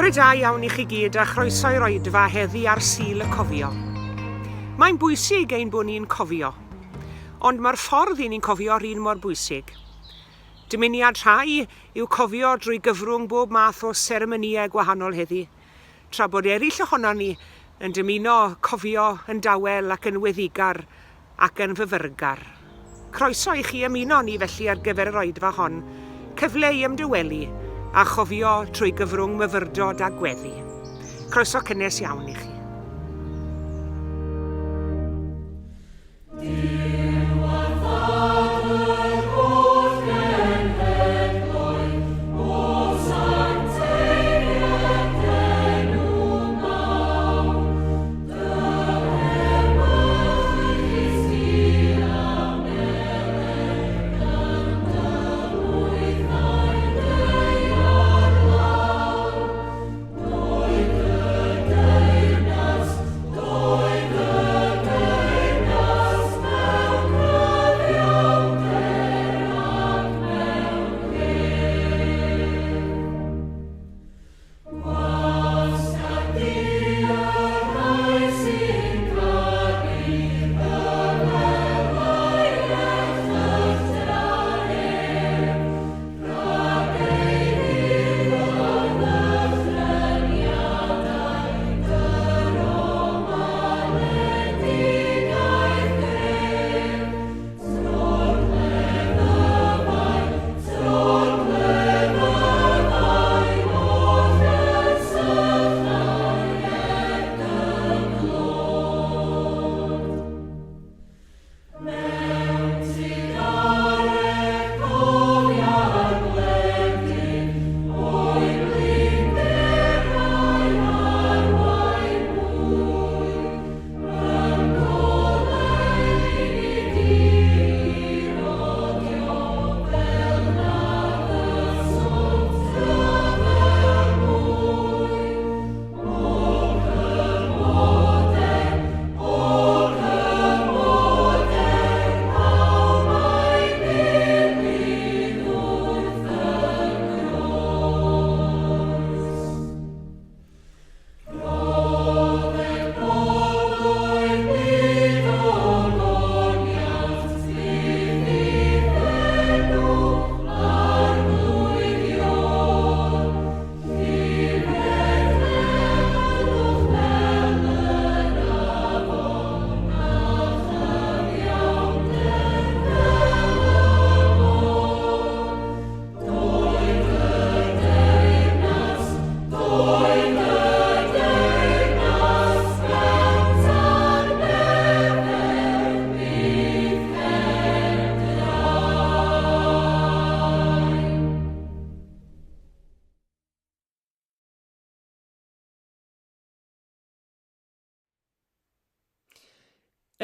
Bore da iawn i chi gyd a chroeso i'r oedfa heddi ar Sul y Cofio. Mae'n bwysig ein bod ni'n cofio, ond mae'r ffordd i ni'n cofio'r un mor bwysig. Dymuniad rhai yw cofio drwy gyfrwng bob math o seremonïau gwahanol heddi, tra bod eraill ohonon ni yn dymuno cofio yn dawel ac yn weddigar ac yn fyfyrgar. Croeso i chi ymuno â ni felly ar gyfer yr oedfa hon, cyfle i ymdawelu a chofio trwy gyfrwng myfyrdod a gweddi. Croeso cynnes iawn i chi.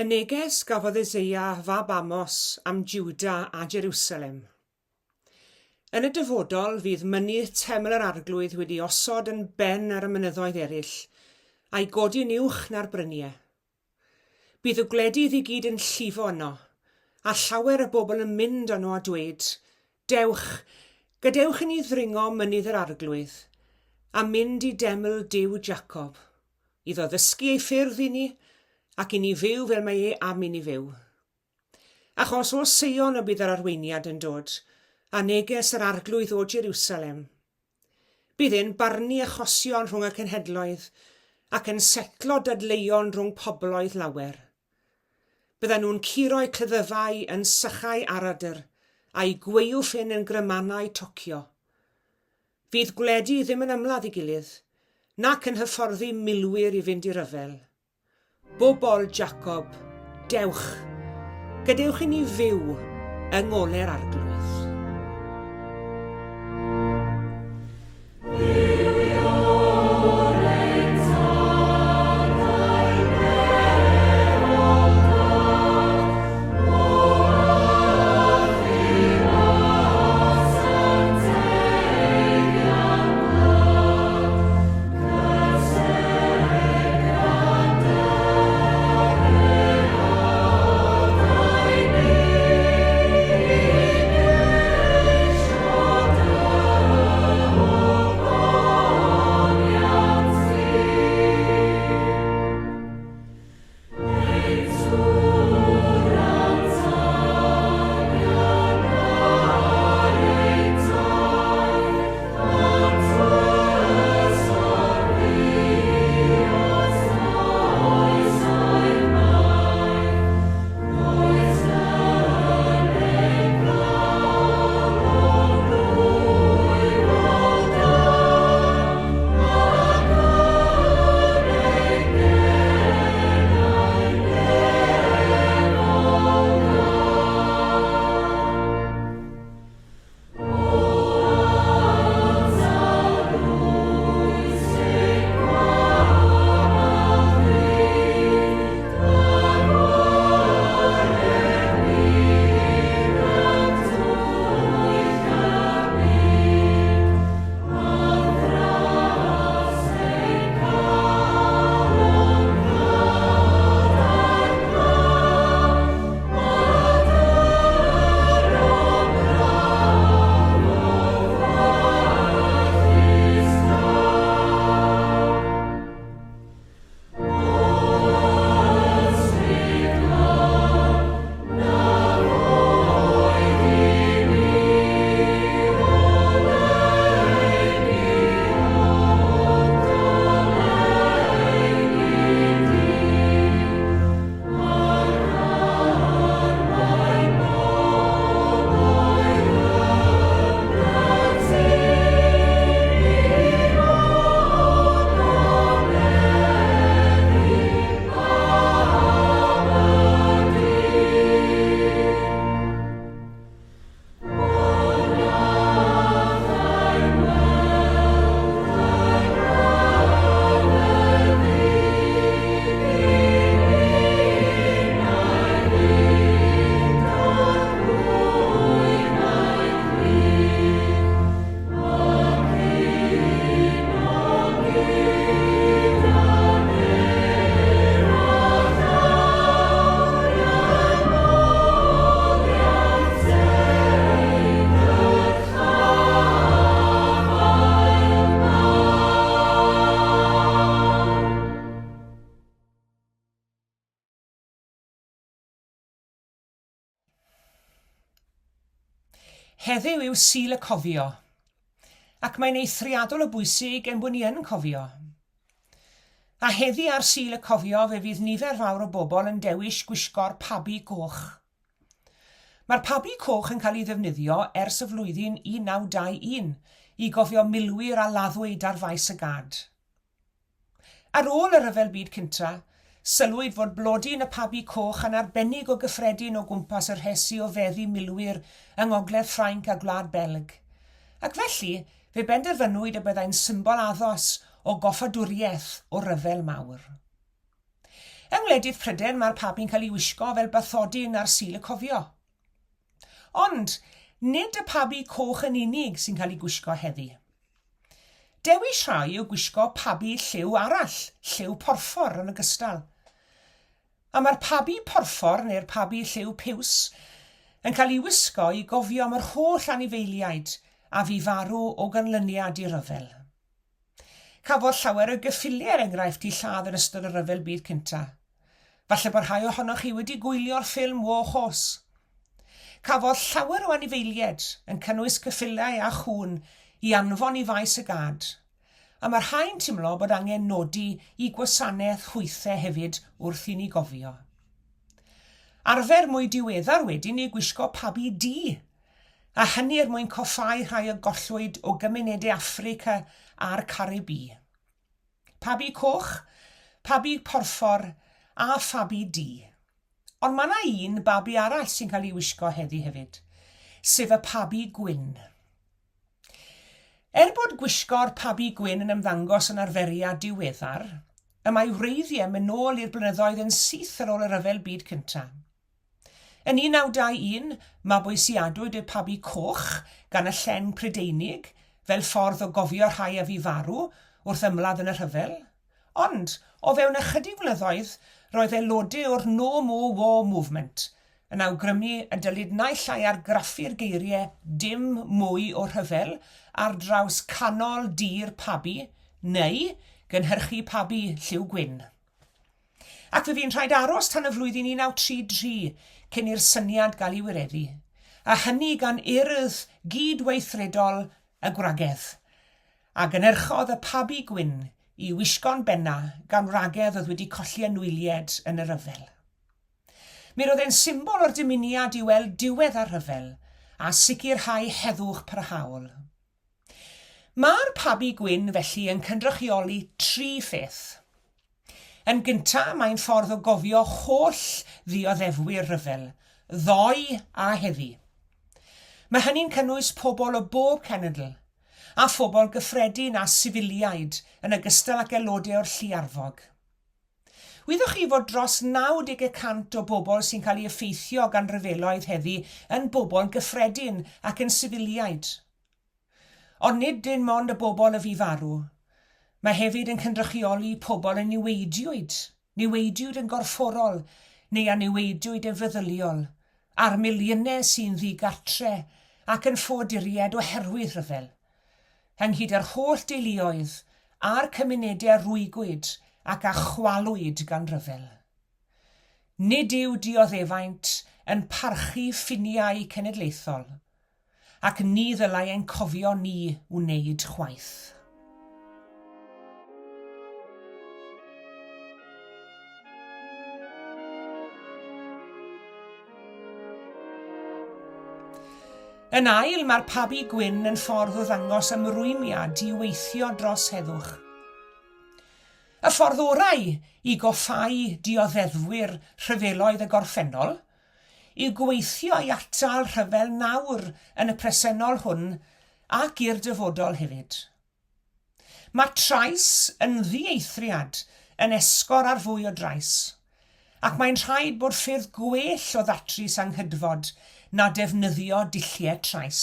Y neges gafodd Eseia fab Amos am Jiwda a Jerusalem. Yn y dyfodol fydd mynydd teml yr Arglwydd wedi osod yn ben ar y mynyddoedd eraill, a'i godi'n uwch na'r bryniau. Bydd y gwledydd i gyd yn llifo yno, a llawer y bobl yn mynd yno a dweud, Dewch, gadewch i ni ddringo mynydd yr Arglwydd, a mynd i deml Duw Jacob, iddo ddysgu ei ffyrdd i ni, ac i ni fyw fel mae e am i ni fyw. Achos o Seion y bydd yr arweiniad yn dod, a neges yr Arglwydd o Jerusalem. Bydd e'n barnu achosion rhwng y cenhedloedd, ac yn setlo dadleuon rhwng pobloedd lawer. Byddan nhw'n curo'u cleddyfau yn sychau aradr, a'u gwaywffyn yn grymanau tocio. Fydd gwledi ddim yn ymladd ei gilydd, nac yn hyfforddi milwyr i fynd i ryfel. Bobl Jacob, dewch, gadewch i ni fyw yng ngole'r Arglwydd. Heddiw yw Sul y Cofio, ac mae'n eithriadol o bwysig ein bod ni yn cofio. A heddi ar Sul y Cofio fe fydd nifer fawr o bobl yn dewis gwisgo'r pabi coch. Mae'r pabi coch yn cael ei ddefnyddio ers y flwyddyn 1921 i gofio milwyr a laddwyd ar faes y gad. Ar ôl y Rhyfel Byd Cynta', sylwyd fod blodyn y pabi coch yn arbennig o gyffredin o gwmpas y rhesi o feddi milwyr yng ngogledd Ffrainc a Gwlad Belg, ac felly fe benderfynwyd y byddai'n symbol addos o goffadwriaeth o ryfel mawr. Yng ngwledydd Pryden mae'r pabi'n cael ei wisgo fel bathodyn ar Sul y Cofio. Ond, nid y pabi coch yn unig sy'n cael ei gwisgo heddi. Dewis rhai yw gwisgo pabi lliw arall, lliw porffor yn ogystal. A mae'r pabi porffor neu'r pabi lliw piws yn cael ei wisgo i gofio am yr holl anifeiliaid a fu farw o ganlyniad i ryfel. Cafodd llawer o gyffiliau er enghraifft eu lladd yn ystod y Rhyfel Byd Cyntaf. Falle bod rhai ohonoch chi wedi gwylio'r ffilm War Horse. Cafodd llawer o anifeiliaid, yn cynnwys cyffiliau a chŵn, i anfon i faes y gad. A mae rhai'n timlo bod angen nodi i gwasanaeth hwythau hefyd wrth i ni gofio. Arfer mwy diweddar wedyn yw gwisgo pabi du a hynny er mwyn coffáu rhai a gollwyd o gymunedau Affrica a'r Caribî. Pabi coch, pabi porffor a phabi du. Ond mae yna un babi arall sy'n cael ei wisgo heddi hefyd, sef y pabi gwyn. Er bod gwisgo'r pabi gwyn yn ymddangos yn arferiad diweddar, y mae wreiddiau mynd nôl i'r blynyddoedd yn syth ar ôl y Rhyfel Byd Cyntaf. Yn 1921, mabwysiadwyd y pabi coch gan y Lleng Prydeinig fel ffordd o gofio rhai a fu farw wrth ymladd yn y rhyfel. Ond, o fewn ychydig flynyddoedd, roedd aelodau o'r No More War Movement yn awgrymu y dylid naill ai argraffu'r geiriau 'Dim Mwy o Rhyfel' ar draws canol du'r pabi, neu gynhyrchu pabi lliw gwyn. Ac fe fu'n rhaid aros tan y flwyddyn 1933 cyn i'r syniad gael ei wireddu, a hynny gan Urdd Gydweithredol y Gwragedd, a gynhyrchodd y pabi gwyn i wisgo'n benna gan wragedd oedd wedi colli anwyliaid yn y rhyfel. Mi roedd e'n symbol o'r dymuniad i weld diwedd ar rhyfel a sicrhau heddwch parhaol. Mae'r pabi gwyn felly yn cynrychioli tri pheth. Yn gynta', mae'n ffordd o gofio holl ddioddefwyr rhyfel, ddoe a heddi. Mae hynny'n cynnwys pobl o bob cenedl, a phobl gyffredin a sifiliaid yn ogystal ag aelodau o'r llu arfog. Wyddoch chi fod dros 90 y cant o bobl sy'n cael eu effeithio gan ryfeloedd heddi yn bobl gyffredin ac yn sifiliaid? Ond nid dim ond y bobl y fu farw. Mae hefyd yn cynrychioli pobl y niweidiwyd, niweidiwyd yn gorfforol neu a niweidiwyd yn feddyliol, a'r miliynau sy'n ddi-gartre ac yn ffoaduriaid oherwydd rhyfel. Ynghyd â'r holl deuluoedd a'r cymunedau a rwygwyd ac a chwalwyd gan ryfel. Nid yw dioddefaint yn parchu ffiniau cenedlaethol, ac ni ddylai ein cofio ni wneud chwaith. Yn ail, mae'r pabi gwyn yn ffordd o ddangos ymrwymiad i weithio dros heddwch. Y ffordd orau i goffáu dioddefwyr rhyfeloedd y gorffennol yw gweithio i atal rhyfel nawr yn y presennol hwn ac i'r dyfodol hefyd. Mae trais yn ddieithriad yn esgor ar fwy o drais, ac mae'n rhaid bod ffyrdd gwell o ddatrys anghydfod na defnyddio dulliau trais.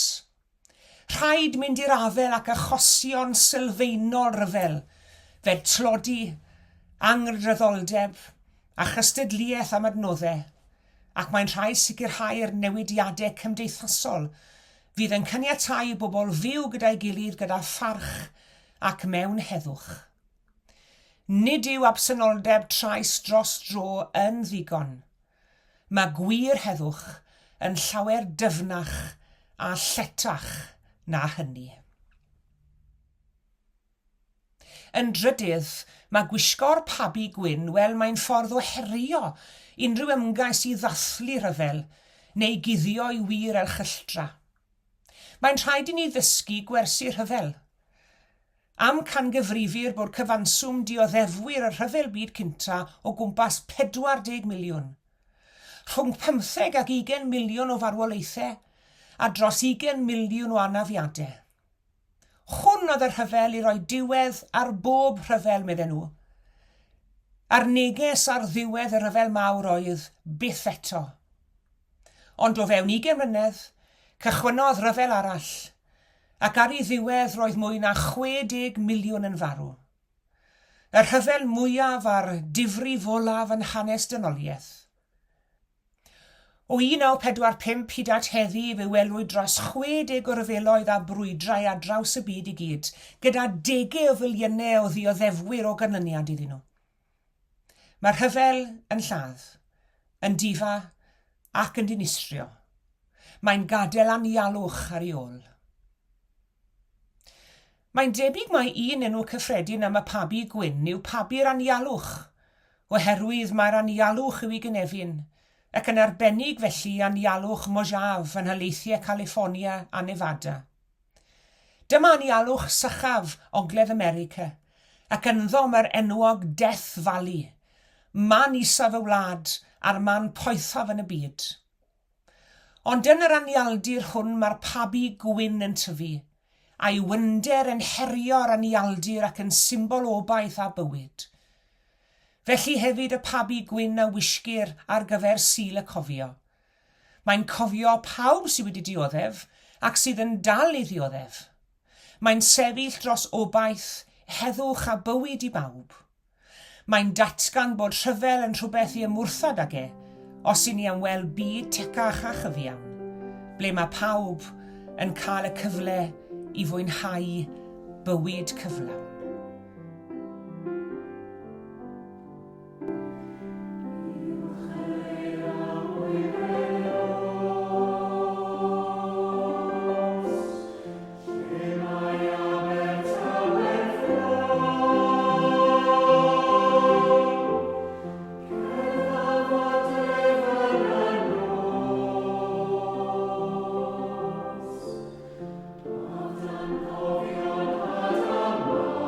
Rhaid mynd i'r afael ac achosion sylfaenol rhyfel, fel tlodi, anghydraddoldeb, a chystadleuaeth am adnoddau, ac mae'n rhaid sicrhau'r newidiadau cymdeithasol fydd yn caniatáu i bobl fyw gyda'i gilydd gyda pharch ac mewn heddwch. Nid yw absenoldeb trais dros dro yn ddigon. Mae gwir heddwch yn llawer dyfnach a lletach na hynny. Yn drydydd, mae gwisgo'r pabi gwyn, wel, mae'n ffordd o herio unrhyw ymgais i ddathlu rhyfel neu guddio'i wir erchylltra. Mae'n rhaid i ni ddysgu gwersi rhyfel. Amcangyfrifir bod cyfanswm dioddefwyr y Rhyfel Byd Cynta o gwmpas 40 miliwn. Rhwng pymtheg ac ugain miliwn o farwolaethau a dros ugain miliwn o anafiadau. Hwn oedd y rhyfel i roi diwedd ar bob rhyfel, medden nhw. A'r neges ar ddiwedd y Rhyfel Mawr oedd, byth eto. Ond o fewn ugain mlynedd, cychwynnodd ryfel arall, ac ar ei ddiwedd roedd mwy na 60 miliwn yn farw. Y rhyfel mwyaf a'r difrifolaf yn hanes dynoliaeth. O 1945 hyd at heddi fe welwyd dros 60 o ryfeloedd a brwydrau ar draws y byd i gyd, gyda degau o filiynau o ddioddefwyr o ganlyniad iddyn nhw. Mae rhyfel yn lladd, yn difa ac yn dinistrio. Mae'n gadael anialwch ar ei ôl. Mae'n debyg mai un enw cyffredin am y pabi gwyn yw pabi'r anialwch, oherwydd mae'r anialwch yw ei gynefin, ac yn arbennig felly anialwch Mojave yn nhaleithiau Califfornia a Nevada. Dyma anialwch sychaf Ogledd America, ac ynddo mae'r enwog Death Valley, man isaf y wlad a'r man poethaf yn y byd. Ond yn yr anialdir hwn mae'r pabi gwyn yn tyfu, a'i wynder yn herio'r anialdir ac yn symbol o obaith a bywyd. Felly hefyd y pabi gwyn a wisgir ar gyfer Sul y Cofio. Mae'n cofio pawb sydd wedi dioddef ac sydd yn dal i ddioddef. Mae'n sefyll dros obaith, heddwch a bywyd i bawb. Mae'n datgan bod rhyfel yn rhywbeth i ymwrthod ag e, os i ni am weld byd tecach a chyfiawn, ble mae pawb yn cael y cyfle i fwynhau bywyd cyflawn. Lle mae Abertawe'r ffro? Cerddaf adref yn y nos, A dan gofion had a mam.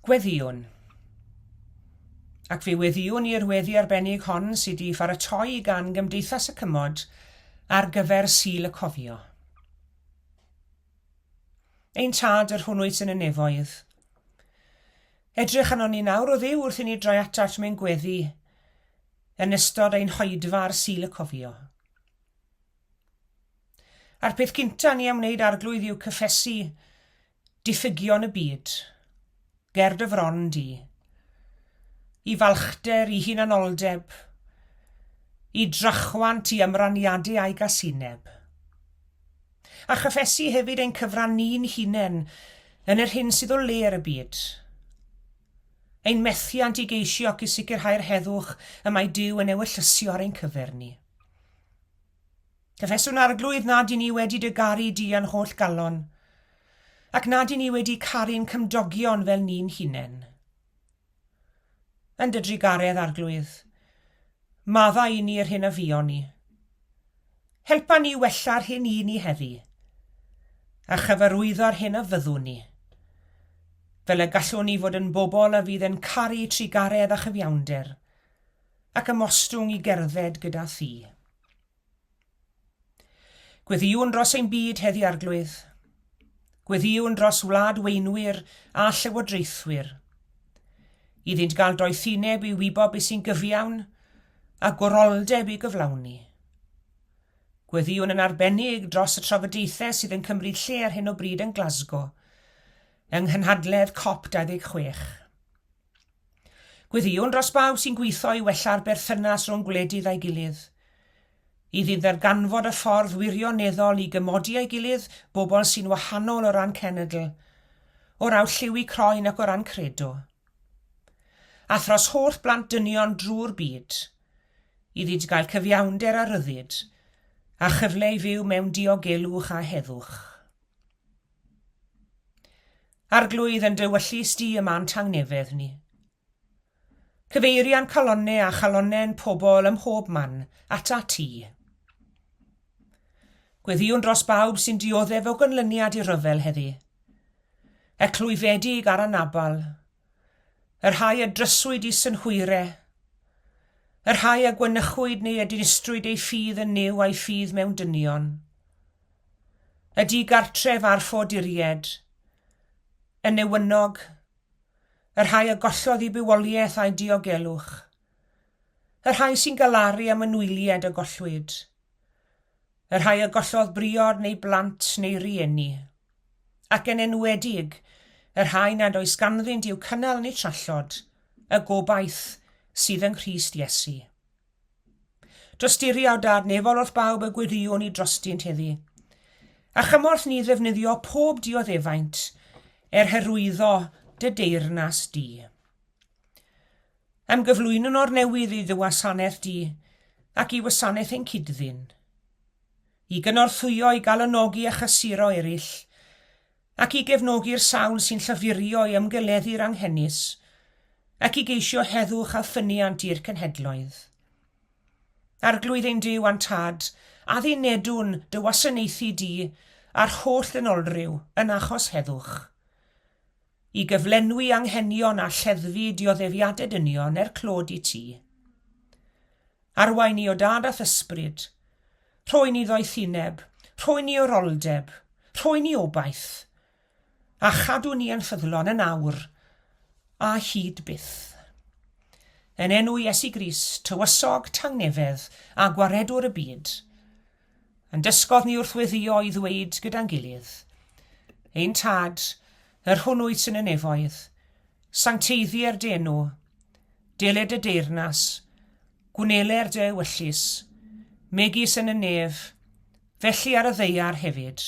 Gweddïwn. Ac fe weddïwn i'r weddi arbennig hon sydd wedi pharatoi gan Gymdeithas y Cymod ar gyfer Sul y Cofio. Ein Tad, yr hwn wyt yn y nefoedd. Edrych arnon ni nawr o Dduw wrth i ni droi atat mewn gweddi yn ystod ein hoedfa ar Sul y Cofio. A'r peth cynta ni am wneud Arglwydd yw cyffesu diffygion y byd, ger dy fron di, i falchder, i hunanoldeb, i drachwant, i ymraniadu a'i gasineb. A chyffesu hefyd ein cyfran ni'n hunain yn yr hyn sydd o le ar y byd. Ein methiant i geisio ac i sicrhau'r heddwch y mae Duw yn ewyllysio ar ein cyfer ni. Cyffeswn Arglwydd nad i ni wedi dy garu di â'n holl galon, ac nad i ni wedi caru'n cymdogion fel ni'n hunain. Yn dy drugaredd, Arglwydd, maddau i ni yr hyn a fuon ni. Helpa ni wella'r hyn i ni heddi, a chyfarwyddo'r hyn a fyddwn ni, fel y gallwn ni fod yn bobl a fydd yn caru trugaredd a chyfiawnder, ac ymostwng i gerdded gyda thi. Gweddïwn dros ein byd heddi Arglwydd. Gweddïwn dros wlad weinwyr a llywodraethwyr. Iddynt gael doethineb i wybod beth sy'n gyfiawn a gwroldeb i gyflawni. Gweddïwn yn arbennig dros y trafodaethau sydd yn cymryd lle ar hyn o bryd yn Glasgow, yng nghynhadledd COP26. Gweddïwn dros bawb sy'n gweithio i wella'r berthynas rhwng gwledydd a'i gilydd. Iddynt ddarganfod y ffordd wirioneddol i gymodi â'i gilydd, bobl sy'n wahanol o ran cenedl, o raw lliwi croen ac o ran credo. A thros holl blant dynion drwy'r byd, iddynt gael cyfiawnder a rhyddid, a chyfle i fyw mewn diogelwch a heddwch. Arglwydd yn dywyllus di y ma'n tangnefedd ni. Cyfeirian calonne a chalonnen pobl ym mhob man ata ti. Gweddïwn dros bawb sy'n dioddef o ganlyniad i ryfel heddi. Y clwyfedig a'r anabal, y rhai a dryswyd i synhwyre, y rhai a gwenychwyd neu a dinistrwyd eu ffydd yn Nuw a'i ffydd mewn dynion. Y digartref a'r ffoaduriaid, y newynog, y rhai a gollodd eu bywoliaeth a'u diogelwch, y rhai sy'n galaru am y nwyliaid a gollwyd, y rhai a gollodd briod neu blant neu rieni, ac yn enwedig y rhai nad oes ganddynt i'w cynnal yn eu trallod, y gobaith sydd yng Nghrist Iesu. Dosturi o Dad nefol wrth bawb y gweddïwn ni drostynt heddi. A chymorth ni ddefnyddio pob dioddefaint er hyrwyddo dy deyrnas di. Ymgyflwynwn o'r newydd i dy wasanaeth di ac i wasanaeth ein cyd-ddyn. I gynorthwyo i galonogi a chysuro eraill, ac i gefnogi'r sawl sy'n llafurio i ymgeleddu'r anghenus, ac i geisio heddwch a ffyniant i'r cenhedloedd. Arglwydd ein Duw a'n Tad, addunedwn dy wasanaethu di a'r holl ddynolryw yn achos heddwch, i gyflenwi anghenion a lleddfu dioddefiadau dynion er clod i ti. Arwain ni o Dad a'th Ysbryd. Rhoi ni ddoethineb, rhoi ni wroldeb, rhoi ni obaith, a chadw ni yn ffyddlon yn awr a hyd byth. Yn enw Iesu Grist, Tywysog Tangnefedd a Gwaredwr y byd, yn dysgodd ni wrth weddïo i ddweud gyda'n gilydd, Ein Tad, yr hwn wyt yn y nefoedd, Sancteiddier dy enw, deled dy deyrnas, gwneler dy ewyllys, megis yn y nef, felly ar y ddaear hefyd.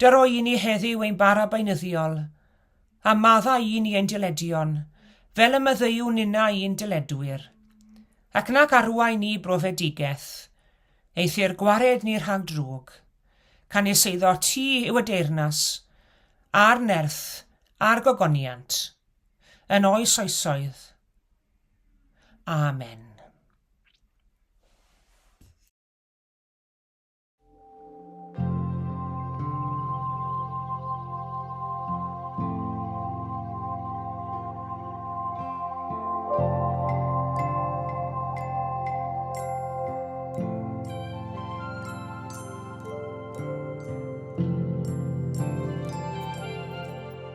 Dyro i ni heddiw ein bara beunyddiol, a maddau i ni ein dyledion, fel y maddeuwn ninnau i'n dyledwyr. Ac nac arwain ni i brofedigaeth, eithr gwared ni rhag drwg. Canys eiddo ti yw y deyrnas, a'r nerth, a'r gogoniant, yn oes oesoedd. Amen.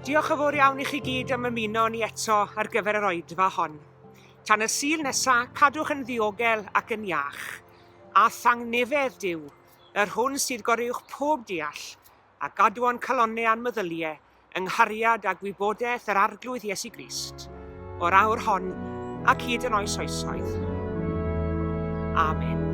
Diolch yn fawr iawn i chi gyd am ymuno ni eto ar gyfer yr oedfa hon. Tan y Sul nesa, cadwch yn ddiogel ac yn iach. A thangnefedd Duw, yr hwn sydd goruwch pob deall, a gadwo'n calonnau a'n meddyliau yng nghariad a gwybodaeth yr Arglwydd Iesu Grist, o'r awr hon ac hyd yn oes oesoedd. Amen.